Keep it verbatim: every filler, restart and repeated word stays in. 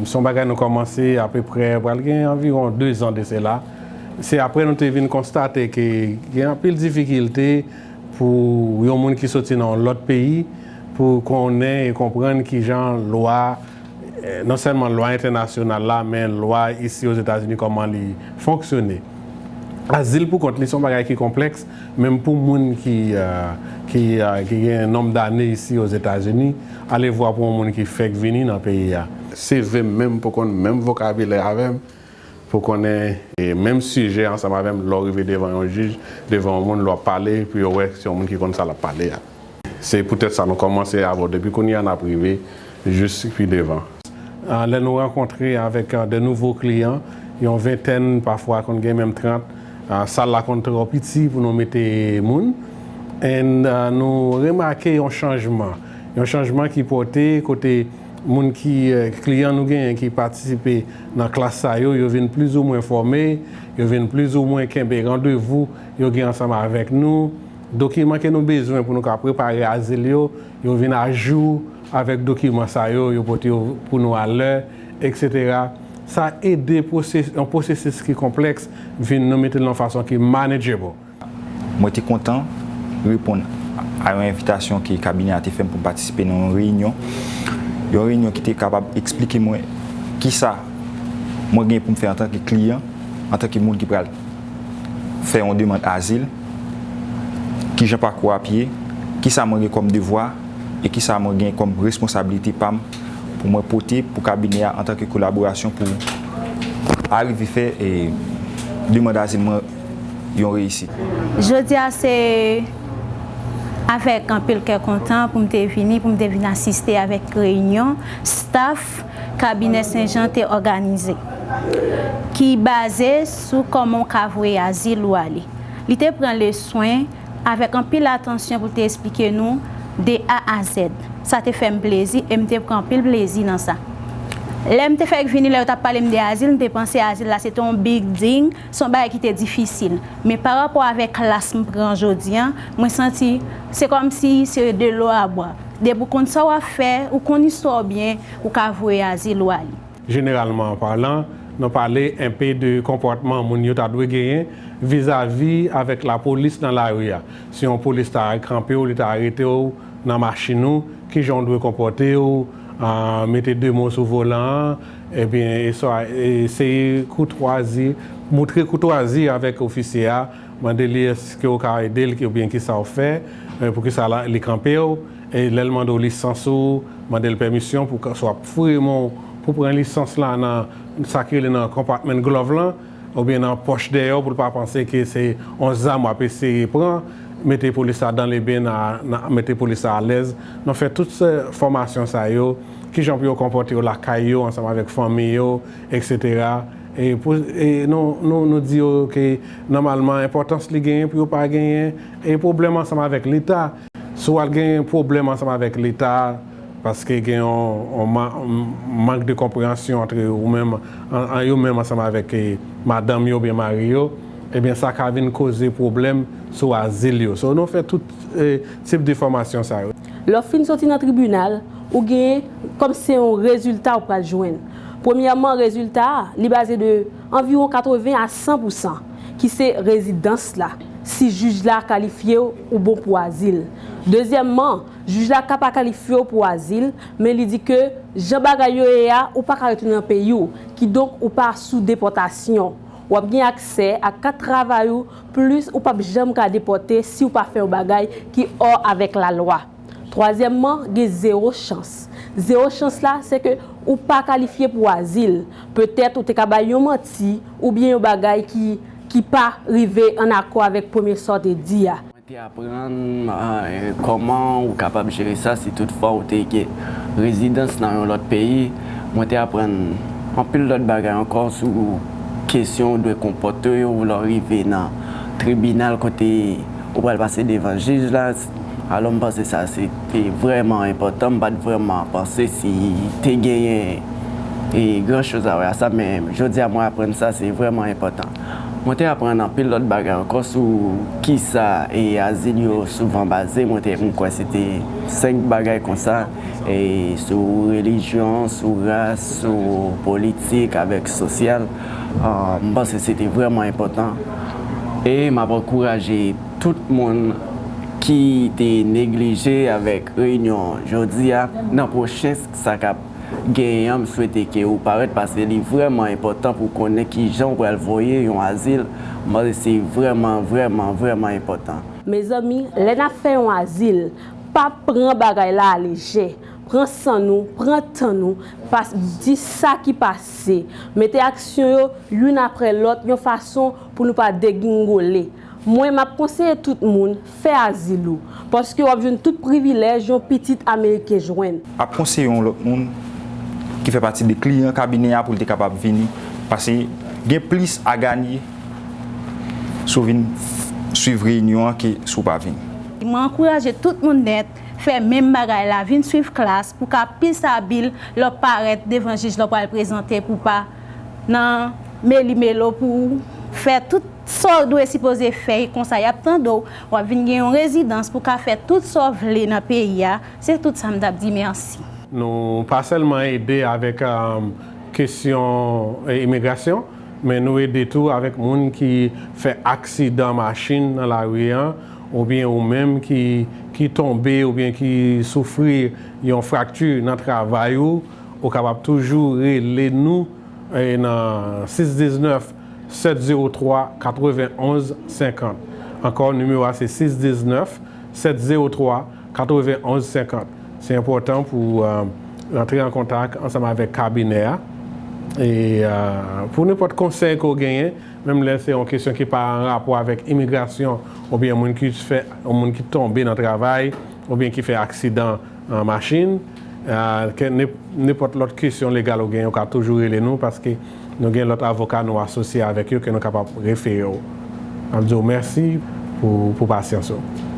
Se yon bagay nou kòmanse apeprè, pral gen anviwon de zan de sela. Se apre nou te vin konstate ke gen anpil difikilte pou yon moun ki soti nan yon lòt peyi pou konnen e konprann kijan lwa, eh, non sèlman lwa entènasyonal la, men lwa isi Ozetazini, kòman li fonksyone. Azil pou kont li se yon bagay ki konplèks, menm pou moun ki, eh, ki, eh, ki gen nonb dane isi Ozetazini, alevwa pou yon moun ki fèk vini nan peyi a. Seve m menm pou konn menm vokabilè avè m, pou konnen, eh, menm sijè ansanm avè m, lè w rive devan yon jij, devan yon moun, lè w ap pale, pou yo wè si se yon moun ki konn sa l ap pale a. Se poutèt sa nou kòmanse avè w depi kounye a, n ap rive jis pi devan. Ah, lè nou rankontre avèk, ah, de nouvo kliyan, yon ventèn, pafwa konn gen menm trant, ah, sal la konn twò piti pou nou mete moun. And, ah, nou remake yon chanjman, yon chanjman ki pote kote moun ki, eh, kliyan nou genyen ki patisipe nan klas sa yo, yo vin plizoumwen fòme, yo vin plizoumwen kenbe randevou yo gen ansanm avèk nou. Dokiman ke nou bezwen pou nou ka prepare azil yo, yo vin ajou avèk dokiman sa yo, yo pote yo pou nou alè, etsetera. Sa ede pwose-, yon pwosesis ki konplèks vin, nou mete l nan yon fason ki manageable. Mwen te kontan reponn a yon envitasyon ke kabinè a te fè m pou m patisipe nan yon reyinyon. Yon reyinyon ki te kapab eksplike mwen kisa mwen gen pou m fè antanke kliyan, antanke moun ki pral fè yon demann azil, kijan pakou a ap ye, kisa mwen gen kòm devwa e kisa mwen gen kòm responsablite pa m pou mwen pote pou kabinè a antanke kolaborasyon pou arive fè, eh, demann azil mwen yon reyisit. Jodi a se avèk anpil kè kontan pou m te vini, pou m te vin asiste avèk reyinyon staff kabinè Sen Jan te òganize, ki baze sou kòman w ka voye azil ou ale. Li te pran le swen avèk anpil atansyon pou l te eksplike nou de A a Z. Sa te fè m plezi e m te pran anpil plezi nan sa. Lè m te fèk vini, lè yo t ap pale m de azil, m te panse azil la se te yon big deal, se yon bagay ki te difisil. Men pa rapò avèk klas m pran jodi a, mwen santi se kòmsi se de l'eau à boire. Depi w konn sa w ap fè, ou konn istwa w byen, ou ka voye azil ou ale. Jeneralman palan, nou pale enpe de konpòtman moun yo ta dwe genyen vizavi avèk lapolis nan lari a. Si yon polis ta kanpe w, li ta arete w nan machin ou, kijan w dwe konpòte w, ah, mete de mo sou volan an, ebyen, eswa, eseye koutwazi, moutre koutwazi avèk ofisye a, mande li èske w ka ede l oubyen kisa w fè, eh, poukisa la, li kanpe w, e lè l mande w lisans ou, mande l pèmisyon pou ka, swa foure men w pou pran lisans la nan sa ki rele nan compartment glove lan, oubyen nan pòch dèyè w pou l pa panse ke se yon zam w ap eseye pran, mete polis la dans les bains, nan, nan, mete polis la alèz. Nou fè tout se fòmasyon sa yo, kijan pou yo konpòte yo lakay yo, ansanm avèk fanmi yo, etsetera. E pou, e nou, nou, nou di yo ke nòmalman enpòtans li genyen pou yo pa genyen e pwoblèm ansanm avèk Leta. Si w al gen pwoblèm ansanm avèk Leta, paske gen yon, yon ma-, mank de konpreyansyon antre ou menm, an, an, yo menm ansanm avèk, eh, madanm yo oubyen mari yo, ebyen sa ka vin koze pwoblèm sou azil yo. So, nou fè tout, eh, tip de fòmasyon sa yo. Lè w fin soti nan tribinal, ou genyen kòm se yon rezilta ou pral jwenn. Premyèman, rezilta a, li baze de anviwon katreven a san pousan, ki se rezidans la, si jij la kalifye w ou bon pou azil. Dezyèmman, jij la ka pa kalifye w pou azil, men li di ke jan bagay yo ye a, ou pa ka retounen nan peyi w, kidonk ou pa sou depòtasyon. W ap gen aksè a kat travay ou, plis ou p ap janm ka depòte si w pa fè yon bagay ki hors avèk lalwa. Twazyèmman, gen zewo chans. Zewo chans la, se ke ou pa kalifye pou azil. Petèt ou te ka bay yon manti oubyen yon bagay ki, ki pa rive ann akò avèk premye sa w te di a. Mwen te aprann, eh, kòman ou kapab jere sa si toutfwa ou te gen rezidans nan yon lòt peyi. Mwen te aprann anpil lòt bagay ankò sou kesyon ou dwe konpòte w lè w rive nan tribinal kote ou pral pase devan jij la. Alò, m panse sa se te vrèman enpòtan. M pa t vrèman panse si te genyen, eh, gran choz a wè a sa, men jodi a mwen aprann sa, se vrèman enpòtan. Mwen te aprann anpil lòt bagay ankò sou kisa e azil yo souvan baze. Mwen te, mwen kwè se te senk bagay konsa, e sou relijyon, sou ras, sou politik, avèk sosyal. Ah, m panse se te vrèman enpòtan. E m ap ankouraje tout moun ki te neglije avèk reyinyon jodi a, nan pwochen sa k ap genyen an, m swete ke ou parèt, paske li vrèman enpòtan pou konnen kijan ou pral voye yon azil. M panse se vrèman, vrèman, vrèman enpòtan. Mezanmi, lè n ap fè yon azil, pa pran bagay la alejè. Pran san nou, pran tan nou, pas, di sa ki pase. Mete aksyon yo youn apre lòt yon fason pou nou pa degingole. Mwen, m ap konseye tout moun, fè azil ou, paske w ap jwenn tout privilèj yon pitit ameriken jwenn. Ap konseye yon lòt moun ki fè pati de kliyan kabinè a pou l te kapab vini, paske gen plis a ganye si w vin swiv reyinyon an ke si w pa vin. Mwen ankouraje tout moun nèt fè menm bagay la, vin swiv klas pou ka plis abil lè w parèt devan jij lè w pral prezante pou pa nan meli melo pou fè tout sa w dwe sipoze fè, e konsa y ap tande w, w ap vin gen yon rezidans pou ka fè tout sa w vle nan peyi a. Se tout sa m t ap di, mèsi. Nou pa sèlman ede avèk, um, kesyon, eh, imigrasyon, men nou ede tou avèk moun ki fè aksidan machin nan lari an, oubyen ou menm ki, ki tonbe oubyen ki soufri yon frakti nan travay ou, ou kapab toujou rele nou, eh, nan sis diznèf, sèt zewo twa, katrevenonz senkant. Ankò, nimewo a se sis diznèf, sèt zewo twa, katrevenonz senkant. Se enpòtan pou, eh, rantre an kontak ansanm avèk kabinè a. E, eh, pou nenpòt konsèy ke w genyen, menm lè se yon kesyon ki pa an rapò avèk imigrasyon, oubyen moun ki fè, yon moun ki tonbe nan travay, oubyen ki fè aksidan, eh, machin, eh, ke ne-, nenpòt lòt kesyon legal ou genyen, ou ka toujou rele nou, paske nou gen lòt avoka nou asosye avèk yo ke nou kapab refere w. M ap di w mèsi pou, pou pasyans ou.